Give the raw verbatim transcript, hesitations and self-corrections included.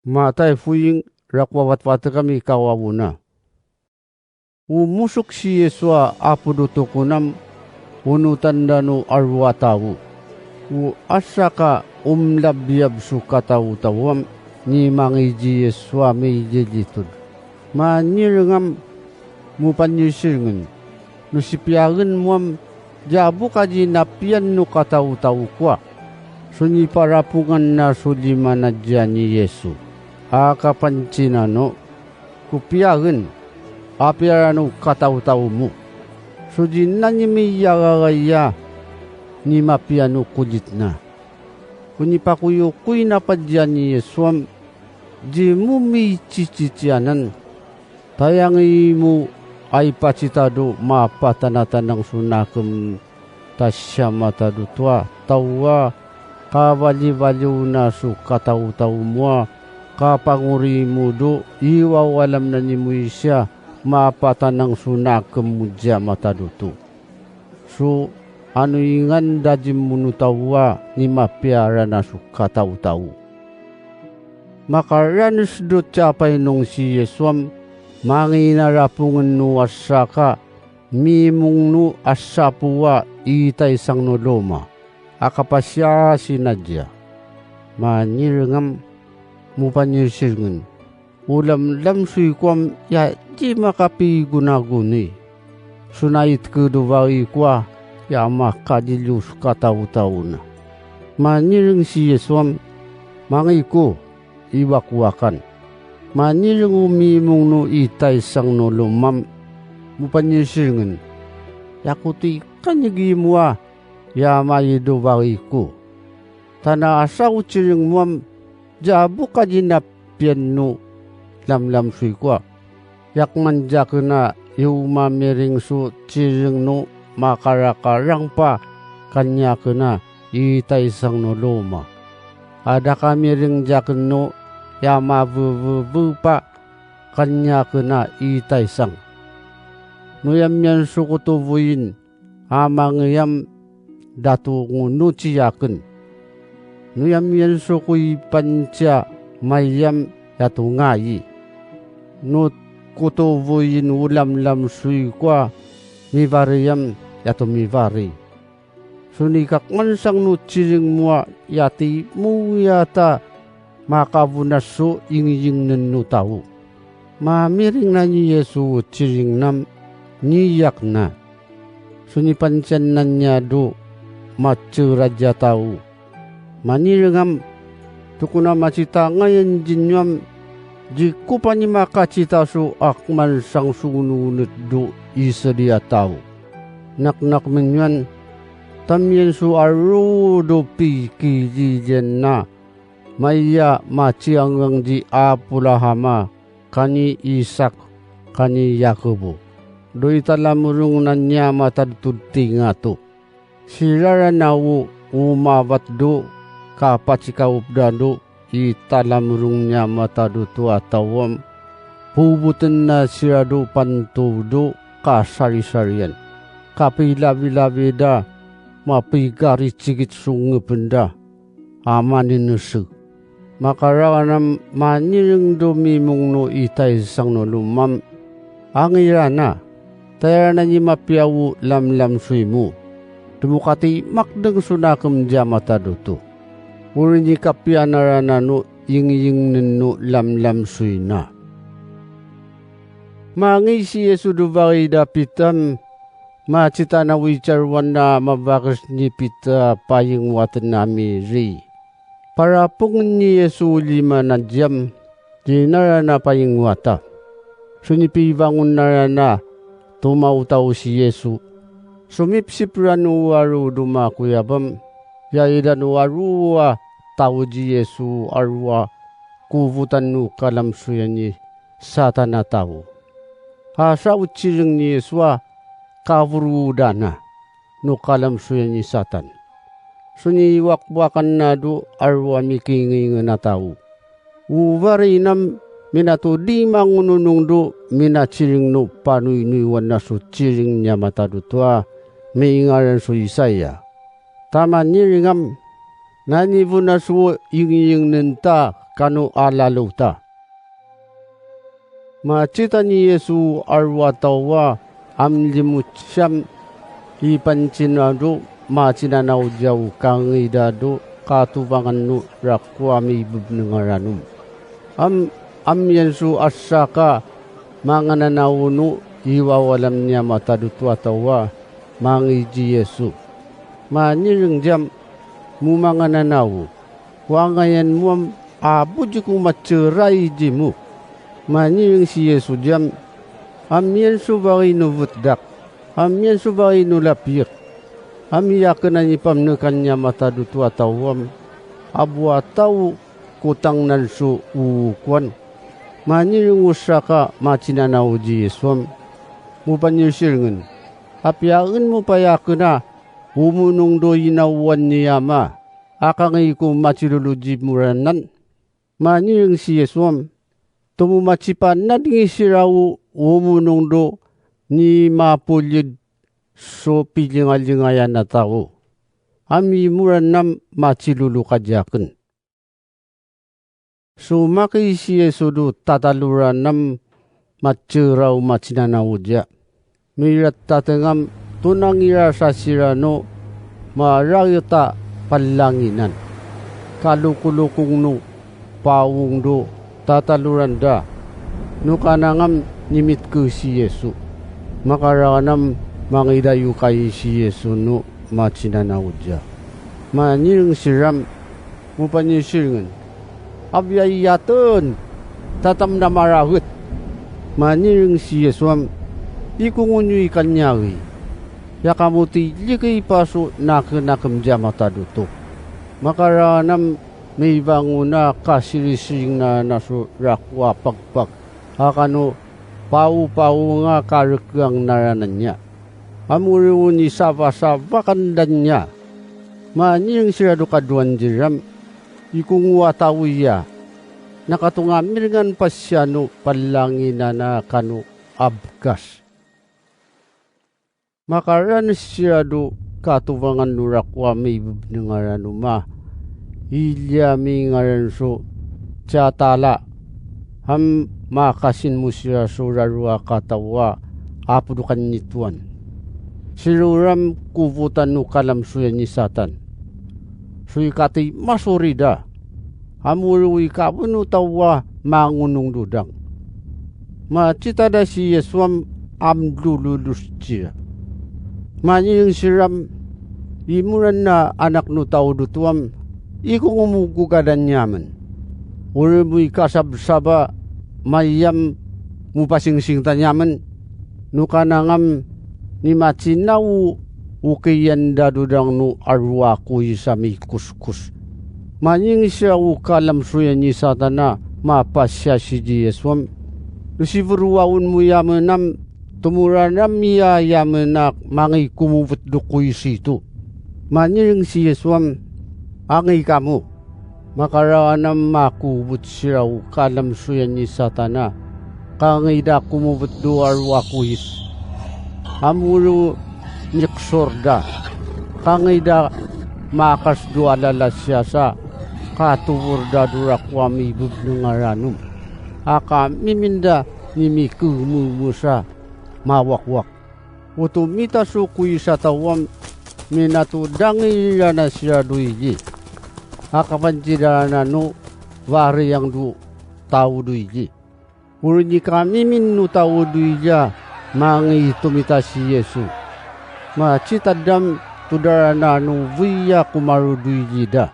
Matai fuing, rakuavatvatekami kawavuna. Umusuk si Yesu a apudutukunam unutan danu aruatavu. U asaka umlabiyab su katautawam ni mangiji Yesu a mijiljitun. Manirengam mupanyisilngen. Nu sipiagen muam, djabu ka djinapian nu katautau kua. Su niparapungan na su ljimanadja ni Yesu. A kapancina nu, ku piagen, a piara nu katautau mu. Su djinanimi yagagaya, ni mapianu kuljitna. Ku nipakuyukuy na padja ni Yesuam, djimumi cicicianan. Tayangi mu ai pacitadu mapatanatanang su nakem ta siamatadu tua taua kavalivaliw na su katautau mua kapanguri mu du iwawalam na ni Muisia mapatanang su nakem mu siamatadu tu. Su anuingan dajimunu taua ni mapiara na su katautau. Makaranes du capainung si Yesuam, manginarapungen nu asaka, mimung nu asapua i taisang nu luma, a kapasiasi nadja. Manirengam mupanyisilngen, ulamlam suikuam ya djimakapigunaguni. Sunait keduvai kua ya makadilju su katautauna. Manireng si Yesuam, mangiku, iwakuakan. Manireng umimung nu i taisang nu lumam, mupanyisilngen. Yaku tu ikan igi mua, ya maiduvai ku. Tana asa ucireng muam, djabu ka djinapian nu lamlam suikua. Yakman djakena iumamiring su cireng nu makarakarangpa kanyakena i taisang nu luma. Adaka miring djaken nu yamavevevepa kanyakena i taisang. Nu yamian su kutuvuin a mangiyam datu ngunuci aken. Nu yamian su ku ipancia mayam yatu ngayi. Nu kutuvuin ulamlam suikua mivariyam yatu mivari. Su nikakmansang nu cireng mua yati muyata makavunas su ingyingnen nu tau. Mamiring na ni Yesu cireng nam niyakna. Su nipancianan nia du maceradja tau. Manirengam, tukuna macitangayan djinuam, djikupa ni makacita su akmansang su ununet du isedia tau. Naknak menyuan, tamian su aru du pikililjen na, maya maciangang di Apulahama, kani Isak, kani Yakubu. Dui talamurung na nia matad tu tingatu. Sirara na u umavat du kapacikaup dadu i talamurung nia matadu tu a tawam. Pubuten na siradu pantudu kasarisarian. Kapilavilavida mapigaricigit su ngependa. Amaninese. Makaraganam manireng dumimung nu i taisang nu lumam. Angirana, tayarana nyimapiawu lamlam suimu. Temukati makdeng sunakem dja matadutu. Uri nyikapianarana nu yingyingnen nu lamlam suina. Mangi si Yesu duvaida pitam, macitana wicaruan na mavakes ni Pita payinguaten a miri. Parapung ni Yesu lima na djam, dinara na payinguata. Sunipivangun nara na tumautau si Yesu. Sumipsip ranu aru dumakuyabam, yaidan aru a tauji Yesu aru a kuvutan nu kalamsuyan ni Satan a tau. Asa ucireng ni Yesu a kavurudana nu kalamsuyan ni Satan. Suni iwakbuakan nadu aru a mikingingen a tau. Uvarinam minatu dimangununung du minacireng nu panuinuiwan na su cireng nia matadutua mingaran su Isaya. Tamaniringam, nanivuna su yingyingnen ta kanu a laluta. Macita ni Yesu arua tawa amljemuciam i pancinaru macinanau djau kangidadu katuvangan nu rakua mibebnengaranum. Am, amian su asaka mangananau nu i wawalam nia matadutua tawa mangi dji Yesu. Manireng djam mu mangananau, wangayan muam a bujiku macerai djimu. Manireng si Yesu djam, amian su bai nu vetdak, amian su bai nu lapik. Amiaken a nipamnekan nia matadutua tawam, a bua tau kutangnan su uwukuan. Manireng usaka macinanau dji Yesuam, mu panyirsirengen, apiaen mu payaken a umunung du inauan ni ama, a kangaiku macilulu djimuranan. Manireng si Yesuam, tumu macipanadngi sirau umunung du ni mapuljid su piljingaljengayan a tau. Ami muranam macilulu kadjaken. Sumaki si Yesu du tataluranam macerau macinanau dja. Miratatengam tunangira sasiranu marayuta palanginan. Kalukulukung nu paung du tataluran da. Nukanangam nimitku si Yesu. Makaranam mangidayu kai si Yesu nu macinanau dja. Manireng siram mu panyisirengen. Abiayaten, tatam na maravet. Manireng si Yesuam, ikungunyui kanyari. Yakamuti liki pasu nakenakem djamatadutu. Makaranam mivanguna kasirisiring na nasu rakua pakpak. Akanu paupaunga karekeang narananya. Amuriu ni savasavakan danya. Manireng siradu kaduan jiram, ikungu a tau iya. Nakatunga miringan pasianu palanginana kanu abkas. Makaran siradu katuvangan nurakua mibebnengaranuma. Ilja mingaran su catala. Ham makasin musira su rarua katawa apudukan nituan. Siruram kuvutan nu kalam suya ni Satan. Suikati masurida. Amuru ikabunu tawa mangunung dudang. Macitada si Yesuam amdululus cia. Manireng siram imuran na anak nu tau dutuam ikungumugugadan nyamen. Uri mu ikasabsaba mayam mupasingsing tanyamen. Nukanangam ni macinau ukiyan dadudang nu arua ku isa mikuskus. Maningsiya ukalam suya ni Satana mapasiasi di Yesuam. Nusivuruaun mu yamenam tumuranam iya yamenak mangi kumuvet dukuy situ. Manireng si Yesuam, angi kamu. Makaraanam maku vutsiraw kalam suyan ni Satana, kangida kumuvet dua ruakuyis. Amuru niksur da, kangida makas dua lalasiyasa, katuvur da durakuami bebnengaranum. Aka miminda nimikumusa mawakwak. Utumita su kuisa tawam minatudangirana sira duili. Akapancirana nu variyang du tau duili. Uri nika mimin nu tau duilja mangi tumita si Yesu. Macitadam tudarana nu vuya kumaru duili da.